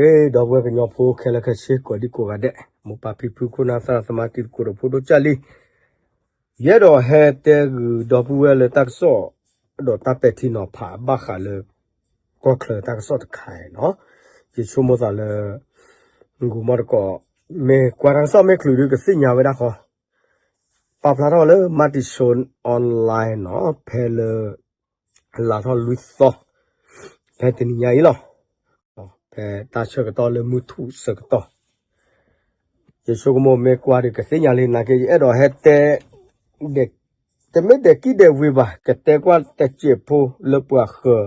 ဂ့ၤ ဒီပုၢ်ဝဲၢ်ကညီဖိခဲလၢာ်ခဲဆ့ ကိးဒံကိးဂၤဒဲး, မိၢ်ပၢ်ဖံဖု ခိၣ်နၢ်သရၣ်သမါ တံၤသကိးဒီးဖိဒိၣ်ကၢ်လံ, ယအဲၣ်ဒိးဟဲတဲဂုာ်ဒီပုၢ်ဝဲၢ်လၢတၢ်ကစီၣ် ဒီးတၢ်ပဲာ်ထံနီၤဖးဘၣ်ဃးလၢ ကီၢ်ချၢတၢ်ကစီၣ်တခါအံၤနီၤ, ယဆိကမိၣ်သးလၢ ဂီၤမီၢ်တကိး မ့ၢ်ကွၢ်တၢ်ကစီၣ်မ့ၢ်ချုးဒု ကသ့ၣ်ညါဝဲဒၣ်ဃီ ပာ်ဖျါထီၣ်လၢ Matichon Online နီၤ, ဖဲလၢ လါထီၣ်လွံၢ်သီ ဖဲတနံၤညါအံၤလီၤ. ဖဲတၢ်ဆၢကတီၢ်လၢမုၢ်ထူၣ်ဆၢကတီၢ်, ယဆိကမိၣ်မ့ၢ်ကွၢ်ဒီးကသ့ၣ်ညါလံနာ်က့ ယအဲၣ်ဒိးဟဲတဲ တမ့ၢ်ဒဲးကံၢ်ဒဲးဝ့ၤဘၣ်, ကတဲကွၢ်တစဲးဖိလၢပှၤဃၢၤ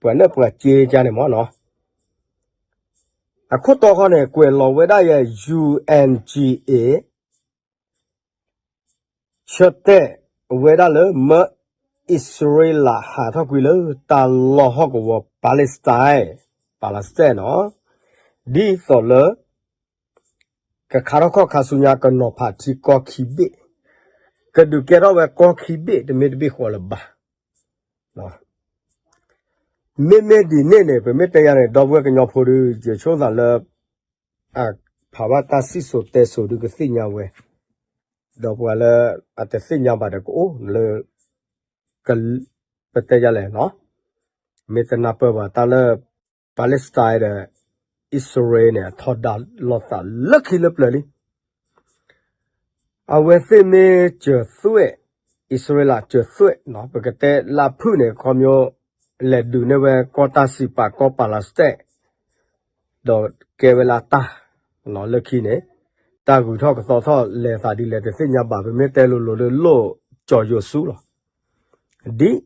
ပှၤလၢပှၤစ့ကါန့ၣ်မ့ၢ်နီၤ, အခိၣ်တီဃီန့ၣ် ကွဲးလီၤဝဲဒၣ်ယဲ ယူၣ်အၣ်အၣ်ကၠံၣ်အ့ၣ် ဆၢတဲာ်ဝဲဒၣ်လၢ မၢအံၣ်စရ့လးဟးထီၣ်ကွံာ်လၢတၢ်လီၢ်ဟီၣ်ကဝီၤ Palestine, Palestine နီၤ, ဒ်သိးလၢ ကခါထီၣ်ခီၣ်ခါဆူညါ ကနီၤဖးထံကီၢ်ခံဘ့ၣ်, ကဒုးကဲထီၣ်ဝဲကီၢ်ခံဘ့ၣ် တမ့ၢ်တဘ့ၣ်ဃီလၢၤဘၣ်. မ့မ့ၢ်ဒ်န့ၣ်န့ၣ် ပမ့ၢ်တဲယၤန့ၣ် ဒီပုၢ်ဝဲၢ်ကညီဖိဒု ယဆိကမိၣ်သးလၢ အဖးဘၣ်တၢ်စံၣ်စိၤတဲစိၤဒုကသ့ၣ်ညါဝဲ, ဒီးပှၤလၢအတသ့ၣ်ညါဘၣ်ဒီးကအိၣ်လၢ ပတဲယၤလဲၣ်နီၤ, မ့ၢ်တနၢ်ပၢၢ်ဘၣ်တၢ်လၢ Palestine ဒီး အံၣ်စရ့လးန့ၣ် အထီဒါလိာ်သးလၢခံလၢပျၢၤလံ. အဝဲသ့ၣ်မ့ၢ်စၢၤသွဲၣ်, အံၣ်စရ့လးစၢၤသွဲၣ်နီၤ, ပကတဲလၢဖုၣ်န့ၣ် ခီဖျိ လဲၤဒုးန့ၢ်ဝဲကီၢ်တၢ်စံးပာ်ကီၢ် Palestine ဒီးကဲဝဲလၢတၢ် လၢခံန့ၣ် တၢ်ဂုၤထီၣ်ကသီထီၣ်လဲၤသးဒ်လဲၣ်တသ့ၣ်ညါဘၣ်, ပမ့ၢ်တဲလိၤလိၤလၢလိၣ်ကၠီၤယိၤဆူလီၤ. ဒ်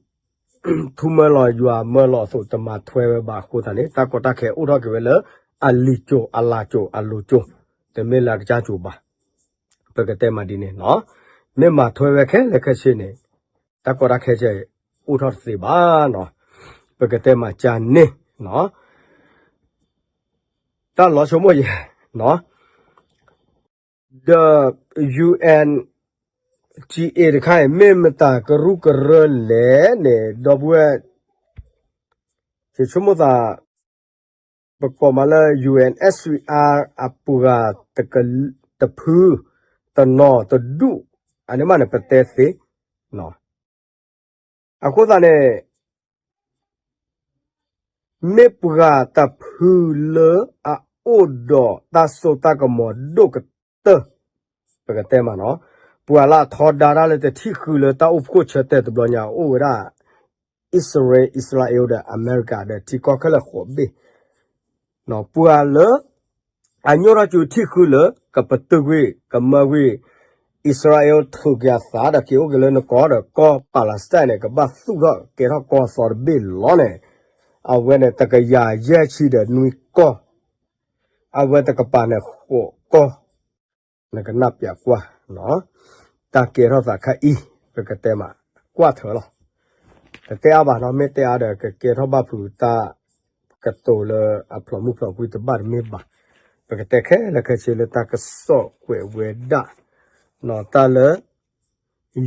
ထူမၢလီၤယွၤမၢလီၤအသိး တမၤထွဲဝဲဘၣ်အဃိသတးန့ၣ် တၢ်ကီတၢ်ခဲအိၣ်ထီၣ်က့ၤဝဲလၢ အလံၤစိၤအလၤစိၤအလိၤစိၤ, တမ့ၢ်လၢအကစၢ်စိၤဘၣ်. ပကတဲမးဒ်န့ၣ်နီၤ, မ့ၢ်မၤထွဲဝဲခဲလၢာ်ခဲဆ့န့ၣ် တၢ်ကီတၢ်ခဲဆ့အိၣ်ထီၣ်တသ့ဘၣ်နီၤ, ပကတဲမးကန့ၣ်နီၤ, တၢ်လီၤဆိကမိၣ်ယဲနီၤ ဒီး ယူၣ်အၣ်အၣ်ကၠံၣ်အ့ၣ် တခါအံၤ မ့ၢ်မတၤကရူၢ်ကရၢလဲၣ်န့ၣ် ဒီပုၢ်ဝဲၢ် ယဆိကမိၣ်သး ပကိးမးလၢ ယူၣ်အၣ်အၣ်စၢၣ်အါ အပှၤတက တဖု တနီၤတဒူၣ် အန့ၣ်မးန့ၣ် ပတဲသ့ အဃိသတးန့ၣ် မ့ၢ်ပှၤတဖုလၢအအိၣ်ဒီးတၢ်စိတၢ်ကမီၤဒိၣ်ကတၢၢ်, ပကတဲမးနီၤ, ပှၤလၢအထီဒါတၢ်လၢတထံၣ်ဃုလၢတၢ်အိၣ်ဖှိၣ်ဆၢတဲာ်တဘျီညါ အိၣ်ဝဲဒၣ် အံၣ်စရ့လး, အံၣ်စရ့လးဒီးအမဲရကၤဒီးထံကီၢ်ခဲလၢာ်ဃိးဘ့ၣ်, ပှၤလၢ အညိၣ်ထီၣ်ကၠူထံၣ်ဃုလၢ ကပတုာ်ကွံာ် ကမၢကွံာ် အံၣ်စရ့လးထုးက့ၤအသးဒီးက့ၤအိၣ်က့ၤလၢနကီၢ်ဒီး ကီၢ် Palestine န့ၣ် ကဘၣ်သူၣ်ထီၣ်ကဲထီၣ်ကီၢ်အသီတဘ့ၣ်လီၤန့ၣ်, အဝဲန့ၣ် တကယၤယဲၢ်ဆံဒီးနွံကီၢ်, အဝဲတကပၤန့ၣ်ဃိးကီၢ်, နကနၢ်ပၢၢ်ကွၢ်, တၢ်ကဲထီၣ်သးခါအံၤ ပကတဲမး ကွၢ်ထၢၣ်လီၤ. တတဲအါဘၣ်နီၤ, မ့ၢ်တဲအါဒီး ကကဲထီၣ်ဘၣ်ဖုးတၢ်ကတိၤလၢအဖျိးမုၢ်ဖျိးကွံာ်တဘၣ်တမ့ၢ်ဘၣ်. ပကတဲခဲလၢာ်ခဲဆ့လၢတၢ်ကစီၣ်ကွဲးဝဲဒၣ် တၢ်လၢ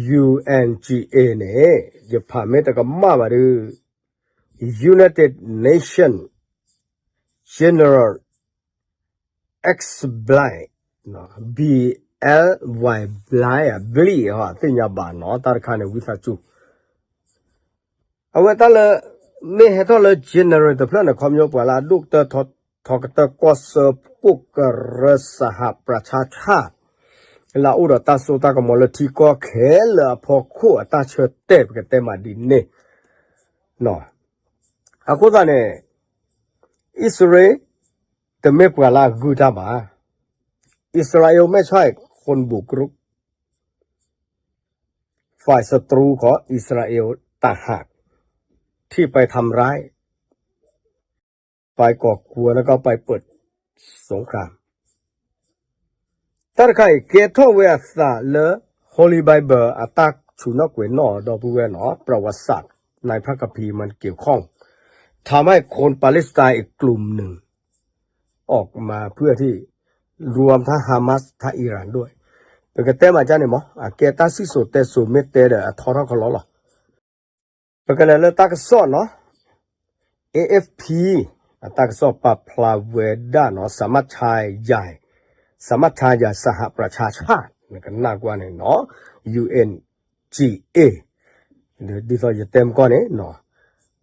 ယူၣ်အၣ်အၣ်ကၠံၣ်အ့ၣ်န့ၣ် ယဖးမ့ၢ်တကမၣ်ဘၣ်ဒီး United Nations General X Bly, B L Y Bly အဘျံၣ်အသ့ၣ်ညါဘၣ်နီၤ, တၢ်တခါန့ၣ် ဝံသးစူၤ အဝဲတၢ်လၢ မ့ၢ်ဟဲထီၣ်လၢ general တဖျၢၣ်န့ၣ် ခီပညီပှၤလၢအဒိၣ်ကတၢၢ်ထီကတၢၢ်ကီၢ်စၢဖှိၣ်ကရၢ စဟးပြၢ်ဆၢဆၢ လၢအအိၣ်ဒီးတၢ်စိတၢ်ကမီၤလၢထံကီၢ်ခဲလၢာ်အဖီခိၣ်အတၢ်ဆၢတဲာ် ပကတဲမးဒ်န့ၣ် အဃိသတးန့ၣ် အံၣ်စရ့လး တမ့ၢ်ပှၤလၢအဂုၢ်တၢ်ဘၣ်. အံၣ်စရ့လးမဲာ်ဆှဲ คนบุกรุก ฝ่ายศัตรูของอิสราเอลต่างหาก ที่ไปทำร้าย ไปก่อกวน แล้วก็ไปเปิดสงคราม တၢ်တခါအံၤ ကဲထီၣ်ဝဲအသးလၢ Holy Bible အတၢ်ဆူၣ်နီၣ်ကွဲးနီၣ် ဒီပုၢ်ဝဲၢ်နီၤ ประวัติศาสตร์ ในพระคัมภีร์มันเกี่ยวข้อง ทำให้คนปาเลสไตน์อีกกลุ่มหนึ่ง ออกมาเพื่อที่ รวมทั้งฮามาส ทั้งอิหร่านด้วย ပကတဲမးကန့ၣ်မး အကဲတၢ်စံၣ်စိၤတဲစိၤမ့ၢ်တဲဒီး အထီထီၣ်ကလီလီၤ. ပကလဲၤလၢတၢ်ကစီၣ်နီၤ A F P အတၢ်ကစီၣ်ပာ်ဖျါဝဲဒၣ်နီၤ สหประชาชาติ สหประชาชาติ နကနၣ်ကွၢ်န့ၣ်နီၤ ယူဢဵၣ်ၣ်ကၠံၣ်ဢေၣ် ဒ်သိးယတဲမကီၢ်န့ၣ်နီၤ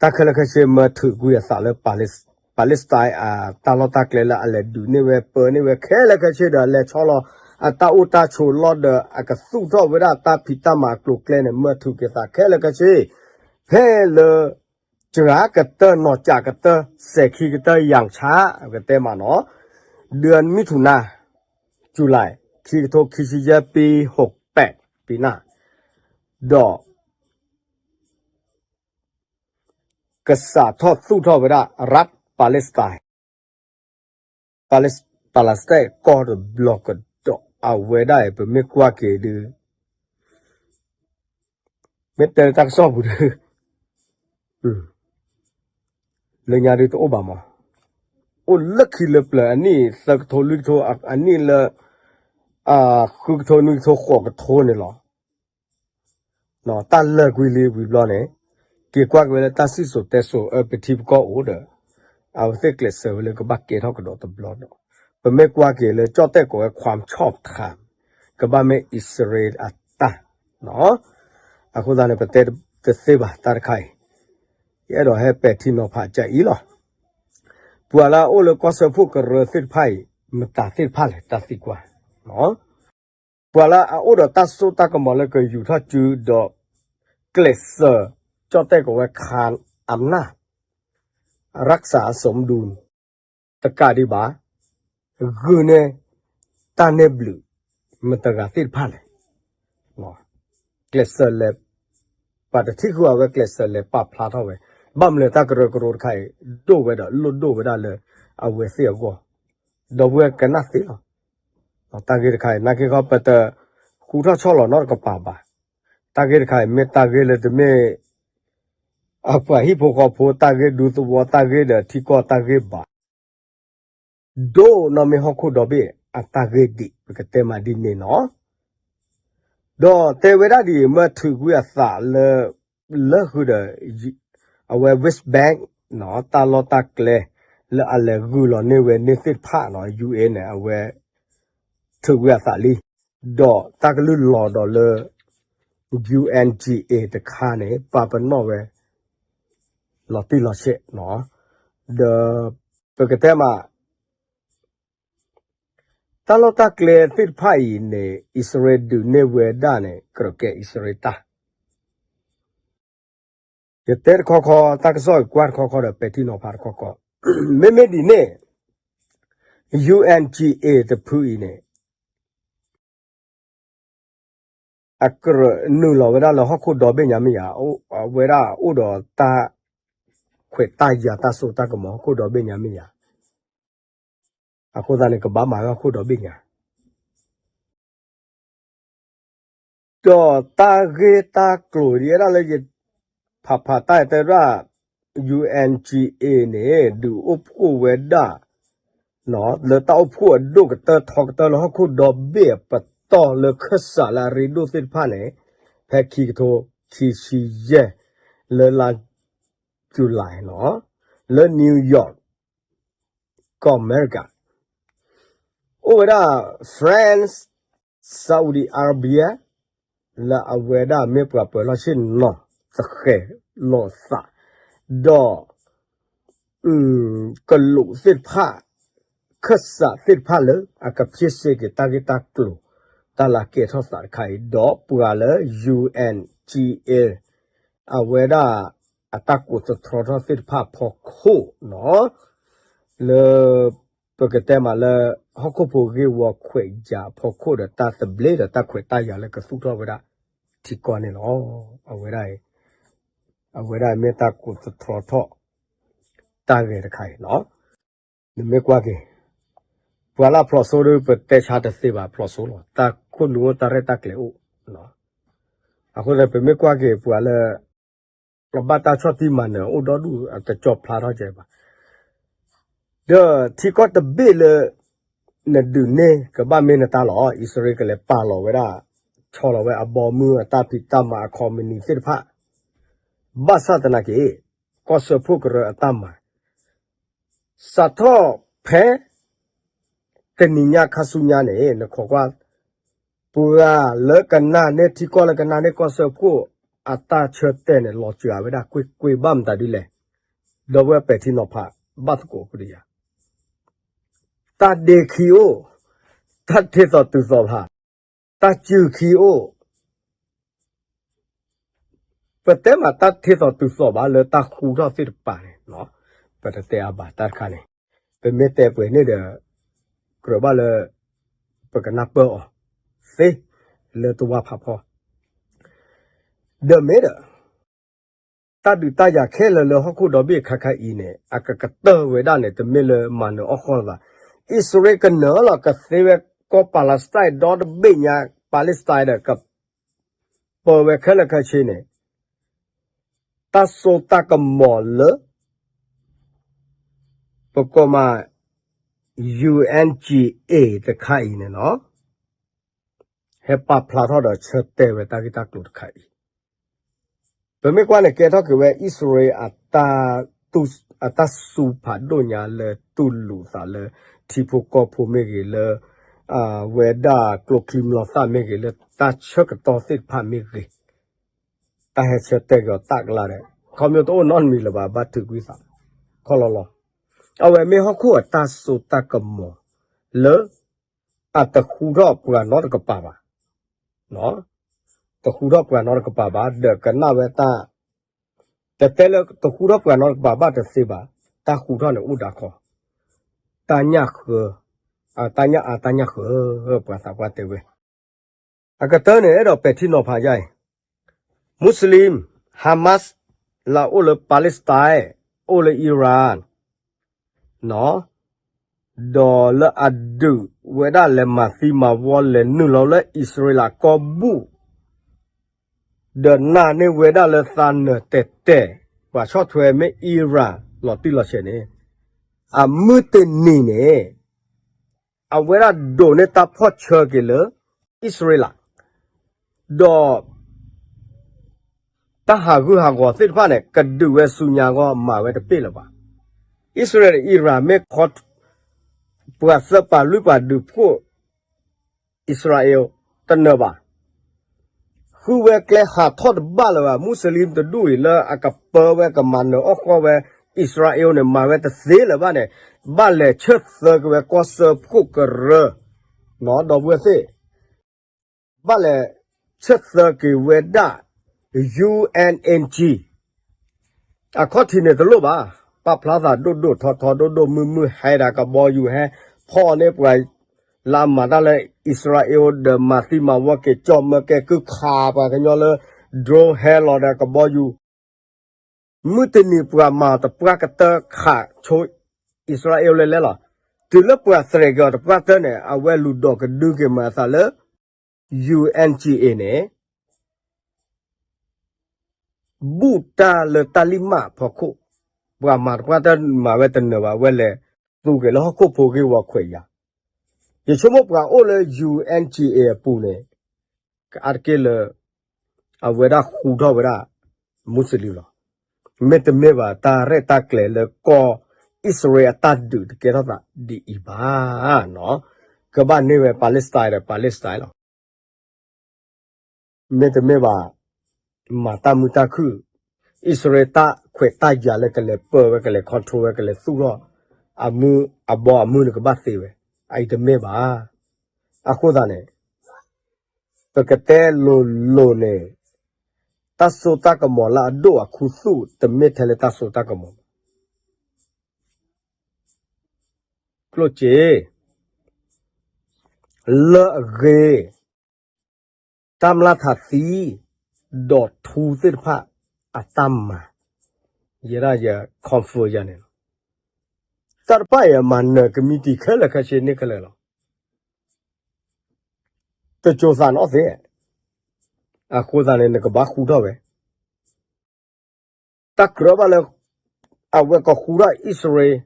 တၢ်ခဲလၢာ်ခဲဆ့မၢထုးကွံာ်အသးလၢ Palestine အတၢ်လီၢ်တၢ်ကျဲလၢအလဲၤဒုးန့ၢ်ဝဲပၢန့ၢ်ဝဲခဲလၢာ်ခဲဆ့ဒီး အလဲၤဆီလီၤအတၢ်အိၣ်တၢ်ဆိးလီၢ်ဒီး အကသူၣ်ထီၣ်ဝဲဒၣ်တၢ်ဖံးတၢ်မၤအကျိၤအကျဲန့ၣ် မၢထုးက့ၤသးခဲလၢာ်ခဲဆ့ ဖဲလၢ စှၤကတၢၢ်နီၢ်ကၠးကတၢၢ် စဲးခံကတၢၢ်ယၣ်ဆါ ကတဲမးနီၤ เดือนมิถุนา July ခံကထိခံဆံယဲၢ် ပီဟိးပဲး ပနၢ် ဒီး ကစးထီၣ်သူၣ်ထီၣ်ဝဲဒၣ် รัฐปาเลสไตน์ Palestine ကီၢ်တဘျီကဒီး အဝဲဒၣ်အံၤ ပမ့ၢ်ကွၢ်က့ၤဒုး မ့ၢ်တဲလၢတၢ်ကစီၣ်ပူၤဒုး လၢညါဒုးတအိၣ်ဘၣ်မး, အိၣ်လၢခံလၢပျၢၤ အနံၣ်သၢကထိလွံၢ်ကထိ အနံၣ်လၢ ဃုကထိနွံကထိဃိးကထိန့ၣ်လီၤ. တၢ်လၢာ်ကွံာ်လံဝံၤဘျီန့ၣ် က့ၤကွၢ်က့ၤဝဲလၢတၢ်စံၣ်စိၤတဲစိၤအၢပထံပကီၢ်အိၣ်ဒီး အဝဲသ့ၣ်ကျဲးစၢးဝဲလၢကဘၣ်ကဲထီၣ်ကဒီးတဘျီဒီး ပမ့ၢ်ကွၢ်က့ၤလၢကၠီၣ်တဲၣ်ကိးဝဲ ความชอบธรรม ကဘၣ်မ့ၢ်အံၣ်စရ့လးအတၢ် အဃိသတးန့ၣ် ပတဲတသ့ဘၣ်တၢ်တခါအံၤ, ယအဲၣ်ဒိးဟဲပဲာ်ထံနီၤဖးကအံၤလီၤ. ပှၤလၢအအိၣ်လၢကီၢ်စၢဖှိၣ်ကရၢသ့ၣ်တဖၣ်အံၤ မတၤသ့ၣ်တဖၣ်လဲၣ် တၢ်သံကွၢ် ပှၤလၢအအိၣ်ဒီးတၢ်စိတၢ်ကမီၤလၢကယူၤထီၣ်စုဒီး ကျဲးစၢး ကၠီၣ်တဲၣ်ကိးဝဲ ခံအမနၢ် รักษาสมดุล တကးဒံးဘၣ် ဂုာ်န့ၢ် တၢ်န့ၢ်ဘျုး မတၤတဂၤသ့ၣ်တဖၣ်လဲၣ် ကျဲးစၢးလဲၤ ပှၤတထံၣ်ဃုာ်အဝဲကျဲးစၢးလဲၤပာ်ဖျါထီၣ်ဝဲ, ဘၣ်မနုၤလၢတၢ်ကရၢကရိတခါအံၤ ဒိၣ်ဝဲဒီးလိၣ်ဒိၣ်ဝဲဒၣ်လၢအဝဲသ့ၣ်အဂီၢ်, ဒီပုၢ်ဝဲၢ်ကနၣ်သ့လီၤ. တၢ်ဂ့ၢ်တခါအံၤ နာ်က့ခီပတဃူထီၣ်ဆီၣ်လီၤနီတကပၤဘၣ်. တၢ်ဂ့ၢ်တခါအံၤမ့ၢ်တၢ်ဂ့ၢ်လၢတမ့ၢ် အပှၤဟံၣ်ဖိဃီဖိတၢ်ဂ့ၢ် ဒူသဝီတၢ်ဂ့ၢ်ဒီးထံကီၢ်တၢ်ဂ့ၢ်ဘၣ် ဒိၣ်နီၢ်မ့ၢ်ဟီၣ်ခိၣ်ဒီဘ့ၣ်အတၢ်ဂ့ၢ်ဒံး ပကတဲမးဒ်န့ၣ်နီၤ. ဒီးတဲဝဲဒၣ်ဒ်အံၤ မၢထုးကွံာ်အသးလၢ လၢဃုာ်ဒီး အဝဲ West Bank နီၤ တၢ်လီၢ်တၢ်ကျဲ လၢအလဲၤဂုာ်လီၤန့ၢ်ဝဲန့ၣ်သ့ၣ်တဖၣ်နီၤ ယူၣ်အ့န့ၣ် အဝဲ ထုးကွံာ်အသးလံ, ဒီးတၢ်ကလုၢ်လီၤဒီးလၢ ယူၣ်အၣ်ကၠံၣ်အ့ၣ် တခါန့ၣ် ပာ်ပနီၣ်ဝဲ လီၤတံၢ်လီၤဆဲးနီၤ, ဒီး ပကတဲမး တၢ်လီၢ်တၢ်ကျဲသ့ၣ်တဖၣ်အံၤန့ၣ် အံၣ်စရ့လးဒုးန့ၢ်ဝဲဒၣ်န့ၣ် ကြၢးကဲအံၣ်စရ့လးတၢ် ယတဲတခီခီ တၢ်ကစီၣ်အံၤကွၢ်တခီခီဒီး ပဲာ်ထံနီၤဖးတခီခီ, မ့မ့ၢ်ဒ်န့ၣ် ယူၣ်အၣ်ကၠံၣ်အ့ၣ် တဖုအံၤန့ၣ် အကြၢးနုာ်လီၤဝဲဒၣ်လၢဟီၣ်ခိၣ်ဒီဘ့ၣ်ညါမ့ၢ်ယၤ, အဝဲဒၣ်အိၣ်ဒီးတၢ်ခွဲးတၢ်ယာ်တၢ်စိတၢ်ကမီၤဟီၣ်ခိၣ်ဒီဘ့ၣ်ညါမ့ၢ်ယၤ, အဃိသတးန့ၣ် ကဘၣ်မၤဝဲဟီၣ်ခိၣ်ဒီဘ့ၣ်ညါ ဒီးတၢ်ဂ့ၢ်တၢ်ကျိၤဒ်အဲၣ်ဒၣ်လၢယဖးဖးတၢ်တဲဒၣ် ယူၣ်အၣ်ကၠံၣ်အ့ၣ်န့ၣ် ဒုးအိၣ်ဖှိၣ်ဝဲဒၣ် လၢတၢ်အိၣ်ဖှိၣ်အဒိၣ်ကတၢၢ်ထီကတၢၢ်လၢဟီၣ်ခိၣ်ဒီဘ့ၣ်အပတီၢ်လၢခၢၣ်စးလၢအရ့ဒိၣ်သ့ၣ်တဖၣ်န့ၣ် ဖဲခံကထိခံဆံယဲၢ် လၢလါ July နီၤ လၢ New York ကီၢ်အမဲရကၤ အိၣ်ဝဲဒၣ် France Saudi Arabia လၢအဝဲဒၣ်မ့ၢ်ပှၤပၢၤလီၢ်ဆ့ၣ်နီၤ သဃဲၤလီၤသး ဒီး ကလူးသ့ၣ်တဖၣ် ခၢၣ်စးသ့ၣ်တဖၣ်လၢအကဖျ့စ့က့ၤတၢ်ဂ့ၢ်တၢ်ကျိၤ တၢ်လၢကဲထီၣ်သးတခါအံၤ ဒီးပှၤလၢ ယူၣ်အၣ်ကၠံၣ်အ့ၣ် အဝဲဒၣ်အတၢ်ကိးသတြီထီၣ်သ့ၣ်တဖၣ်အဖီခိၣ်နီၤ လၢ ပကတဲမးလၢ ဟီၣ်ခိၣ်ဖိဂ့ၢ်ဝီခွဲးယာ်အဖီခိၣ်ဒီးတၢ်သဘျ့ဒီးတၢ်ခွဲးတၢ်ယာ်လၢကသူၣ်ထီၣ်ဝဲဒၣ်ထံကီၢ်န့ၣ်လီၤ. အဝဲဒၣ် အဝဲဒၣ်မ့ၢ်တၢ်ကိးသတြီထီၣ် တၢ်ဂ့ၢ်တခါအံၤနီၤ နမ့ၢ်ကွၢ်က့ၤ ပှၤလၢအဖျိးစိဒီး ပတဲဆါတသ့ဘၣ် ဖျိးစိလီၤ တၢ်ခိၣ်နူာ်အိၣ်တၢ်ရဲၣ်တၢ်ကျဲၤအိၣ် အဃိန့ၣ် ပမ့ၢ်ကွၢ်က့ၤ ပှၤလၢ အဘၣ်တၢ်ဆီၣ်တံၢ်မၤနၢၤအိၣ်ဒီဒူၣ် အတကၠီဖျါထီၣ်ကဲဘၣ် ဒီးထံကီၢ်တဘ့ၣ်လၢ နဒုးန့ၢ်ကဘၣ်မ့ၢ်နတၢ်လီၤ. အံၣ်စရ့လးကလဲၤပာ်လီၤဝဲဒၣ် ဆီလီၤဝဲအဘီမုၢ်အတၢ်ဖံးတၢ်မၤအ company သ့ၣ်တဖၣ် ဘၣ်ဆၣ်သနာ်က့ ကီၢ်စၢဖှိၣ်ကရၢအတၢ်မၤ စးထီၣ်ဖဲ တနံၤညါခါဆူညါန့ၣ် နခိးကွၢ် ပှၤလၢကနၣ်န့ၢ်ထံကီၢ်လၢကနၣ်န့ၢ်ကီၢ်စၢဖှိၣ် အတၢ်ဆၢတဲာ်န့ၣ် လီၤစှၤဝဲဒၣ်ကွ့ၢ်ကွ့ၢ်ဘၣ်မတၤဒ်လဲၣ်, ဒီပုၢ်ဝဲၢ်ပဲာ်ထံနီၤဖးဘၣ်သကိးကဒီးယၤ တၢ်ဒ့ခံအိၣ်, တၢ်ထ့သိးတုၤသိးဖး, တၢ်စုခံအိၣ်, ပတဲမးတၢ်ထ့သိးတုၤသိးဘၣ်လၢတၢ်ဃူထီၣ်သ့ၣ်တဖၣ်န့ၣ်, ပတတဲအါဘၣ်တၢ်တခါန့ၣ်, ပမ့ၢ်တဲပှဲၤန့ၣ်ဒီး ကြၢးဘၣ်လၢ ပကနၢ်ပၢၢ်အီၤသ့ လၢတဝၢ်ဖးဖီ ဒီးမ့ၢ်ဒီး တၢ်ဒုးတၢ်ယၤခဲလၢာ်လၢဟီၣ်ခိၣ်ဒီဘ့ၣ်ခါခါအံၤန့ၣ် အကကတၢၢ်ဝဲဒၣ်န့ၣ် တမ့ၢ်လၢမၤနၢၤအီၣ်ဃီလၢၤဘၣ်. အံၣ်စရ့လးကနၢၤလီၤကသ့ဝဲကီၢ် Palestine ဒီတဘ့ၣ်ညါ Palestine ဒီးက ပၢၤဝဲခဲလၢာ်ခဲဆ့န့ၣ် တၢ်စိတၢ်ကမီၤလၢ ပကိးမး ယူဢၣ်ၣ်ကၠံၣ်အ့ၣ် တခါအံၤန့ၣ်လီၤ. ဟဲပာ်ဖျါထီၣ်ဒီးဆၢတဲာ်ဝဲတၢ်ဂ့ၢ်တၢ်ကျိၤတခါအံၤ, ပမ့ၢ်ကွၢ်န့ၣ် ကဲထီၣ်က့ၤဝဲအံၣ်စရ့လး အတၢ်စူၤဖးဒိၣ်ညါလၢတူၢ်လိာ်သးလၢ ထံဖိကီၢ်ဖိမ့ၢ်ဂ့ၤလၢ အဝဲဒၣ်ကျိချံမျိာ်သၣ်မ့ၢ်ဂ့ၤ လၢတၢ်ဆၢကတီၢ်သ့ၣ်တဖၣ်မ့ၢ်ဂ့ၤ, တၢ်ဟဲဆၢတဲာ်က့ၤအီၤတၢ်ကလါဒီး ခီဖျိတအိၣ်နီတမံၤလၢၤဘၣ် ဘၣ်ထုးကွံာ်သး ခီလီၤလီၤ. အဝဲမ့ၢ်ဟီၣ်ခိၣ်အတၢ်စိတၢ်ကမီၤလၢ အတဃူထီၣ်ပှၤနီတကပၤဘၣ်, တဃူထီၣ်ပှၤနီတကပၤဘၣ် ဒီးကနၣ်ဝဲတၢ် တတဲလၢတဃူထီၣ်ပှၤနီတကပၤဘၣ်တသ့ဘၣ်, တၢ်ဃူထီၣ်န့ၣ်အိၣ်ဒၣ်ခီ, တၢ်ညၣ်ဃၢ, တၢ်ညၣ်အါတၢ်ညၣ်ဃၢ, ပှၤသးပှၢ်တဲဝဲ အကတၢၢ်န့ၣ် အဲၣ်ဒိးပဲာ်ထံနီၤဖးယါအံၤ, Muslim, Hamas လၢအအိၣ်လၢ Palestine, အိၣ်လၢ Iran ဒီးလၢအဒုးဝဲဒၣ်လဲၤမၤသံမၤဝီလဲၤနုာ်လီၤလၢအံၣ်စရ့လးကီၢ်ဘူၣ် ဒီးနာ်န့ၢ်ဝဲဒၣ်လၢသးနၢၤတဲာ်တဲာ် ပှၤဆီၣ်ထွဲမ့ၢ် Iran လီၤတံၢ်လီၤဆဲးန့ၣ်, အမုၢ်တနံၤန့ၣ် အဝဲဒၣ်ဒိးန့ၢ်တၢ်ဖီၣ်ဆၢက့ၤလၢ အံၣ်စရ့လး, ဒီး တၢ်ဟးဂူာ်ဟးဂီၤသ့ၣ်တဖၣ်န့ၣ် ကဒုးဝဲဆူညါအဂီၢ် မၤဝဲတပ့ၢ်လၢၤဘၣ်. အံၣ်စရ့လးဒီး Iran မ့ၢ်ခီ ပှၤသၢပှၤလွံၢ်ပှၤဒုးဖှိၣ် အံၣ်စရ့လး တနၢၤဘၣ်. ဃုဝဲကျဲဟးထီၣ်တဘၣ်လၢၤဘၣ်. မူစလံတဒူၣ်အံၤလၢအကပၢဝဲကမၤနၢၤအီၣ်ဃီဝဲ အံၣ်စရ့လးန့ၣ် မၤဝဲတသ့လၢၤဘၣ်န့ၣ် ဘၣ်လဲၤဆၢသၢက့ၤဝဲကီၢ်စၢဖှိၣ်ကရၢ ဒီပုၢ်ဝဲၢ်သ့ၣ် ဘၣ်လဲၤဆၢသၢက့ၤဝဲဒၣ် ယူဢၣ်ၣ်ၣ် အခီၣ်ထံးန့ၣ်တလိၣ်ဘၣ်. ပာ်ဖျါသးဒိၣ်ဒိၣ်ထီထီဒိၣ်ဒိၣ်မုၢ်မုၢ် ဟဲဒၣ်ကဘီယူၤဟဲဖီၣ်န့ၢ်ပှၤ လၢအမၤတၢ်လၢအံၣ်စရ့လးဒီး မၤသံမၤဝီက့ၤ ကၠီၣ်မၢကဲကုၢ်ခးပှၤကညီလၢ drone ဟဲလီၤဒီးကဘီယူၤ မုၢ်တနံၤပှၤမၤတပှၢ်ကတၢၢ်ခးဆိ အံၣ်စရ့လးလဲၤလဲၤလီၤ. တုၤလၢပှၤသရဲးက့ၤအီၤတပှၢ်တၢၢ်န့ၣ် အဝဲလူၤဒိးကဒုက့ၤမၤအသးလၢ ယူၣ်အၣ်ၣ် ဘူၣ်တၢ်လၢတၢ်လံၣ်မးဖီခိၣ်, ပှၤမၤတပှၢ်တၢၢ်မၤဝဲတနၢၤဘၣ် အဝဲလဲၤသူက့ၤလၢဟီၣ်ခိၣ်ဖိဂ့ၢ်ဝီခွဲးယာ်. ယဆိကမိၣ်ပှၤအိၣ်လၢ ယူၣ်အၣ်ၣ် အပူၤန့ၣ် ကအါတက့ၢ်လၢ အဝဲဒၣ်ဃူထီၣ်ဝဲဒၣ် မူစလံလီၤ. မ့တမ့ၢ်ဘၣ် တၢ်ရဲၣ်တၢ်ကျဲၤလၢကီၢ်အံၣ်စရ့လးအတၢ်ဒုးတကဲထီၣ်သးဒ်အံၤဘၣ်. ကဘၣ်န့ၢ်ဝဲ Palestine ဒီး Palestine လီၤ. မ့တမ့ၢ်ဘၣ် မၤတၢ်မုာ်တၢ်ခုၣ်, အံၣ်စရ့လးတၢ်ခွဲးတၢ်ယာ်လၢကလဲၤပၢဝဲ ကလဲၤ control ဝဲ ကလဲၤသူၣ်ထီၣ် အမုၢ်အဘီအမုၢ်န့ၣ်ကဘၣ်သ့ဝဲ, အအံၤတမ့ၢ်ဘၣ်. အဃိသတးန့ၣ် ပကတဲလိၤလိၤန့ၣ် တၢ်စိတၢ်ကမီၤလၢအဒိၣ်အခူသူၣ် တမ့ၢ်ထဲလၢတၢ်စိတၢ်ကမီၤ ကျိၣ်စ့ လၢအဂ့ၤ တၢ်မျၢ်ထးသံ ဒီးထူသ့ၣ်တဖၣ်အတၢ်မၤ ယဲဒၣ်ယ confirm ယၤန့ၣ်လီၤ. တၢ်တဖၣ်အံၤအမၤနၢၤကမံးတံာ်ခဲလၢာ်ခဲဆ့န့ၣ်ခဲလၢာ်လီၤ. တစိၤသးနီၣ်သ့, အဃိသတးန့ၣ် နကဘၣ်ဃူထီၣ်ဝဲ တၢ်ကြၢးဘၣ်လၢ အဝဲကဃူထီၣ်အံၣ်စရ့လး,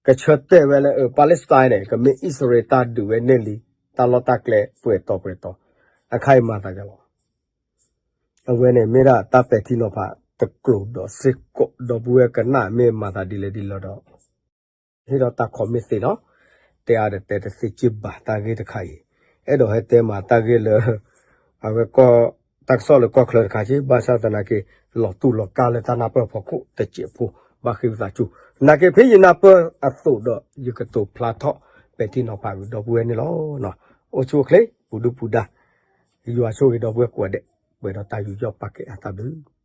ကဆၢတဲာ်ဝဲလၢ Palestine န့ၣ် ကမ့ၢ်အံၣ်စရ့လးတၢ်ဒုးဝဲန့ၢ်လံ, တၢ်လီၢ်တၢ်ကျဲပှဲၤတီၤပှဲၤတီၤ, အခါအံၤမၤသးဒ်လဲၣ်. အဝဲန့ၣ်မ့ၢ်ဒၣ်တၢ်ပဲာ်ထံနီၤဖးတကျိၤဒီးစ့ၢ်ကီး ဒီပုၢ်ဝဲၢ်ကနၣ်မ့ၢ်မၤသးဒ်လဲၣ်ဒ်လဲၣ်ဒီး ဟ့ၣ်ဒီးတၢ် comment သ့နီၤ, တဲအါဒီးတဲတသ့က့ဘၣ်တၢ်ဂ့ၢ်တခါအံၤ, အဲၣ်ဒိးဟဲတဲမးတၢ်ဂ့ၢ်လၢ အဝဲကီၢ် တၢ်ကစီၣ်လၢကီၢ်ချၢတခါက့ ဘၣ်ဆၣ်သနာ်က့ လီၤတူၢ်လီၤကာ်လၢတၢ်နၢ်ပၢၢ်ဖီခိၣ်တစဲးဖိ ဘၣ်ဃ့ဝံသးစူၤ, နာ်က့ဖဲယနၢ်ပၢၢ်အသိးဒီး ယကတိၤဖျါထီၣ်ပဲာ်ထံနီၤဖးဝံၤဒီပုၢ်ဝဲၢ်န့ၣ်လီၤ. အိၣ်ဆူၣ်အိၣ်ချ့ ပူၤဒုၣ်ပူၤဒါ, ယွၤဆိၣ်ဂ့ၤဒီပုၢ်ဝဲၢ်ကိးဂၤဒဲး, ပှဲၤဒီးတၢ်ယူးယီၣ်ပာ်ကဲအသးဘျုး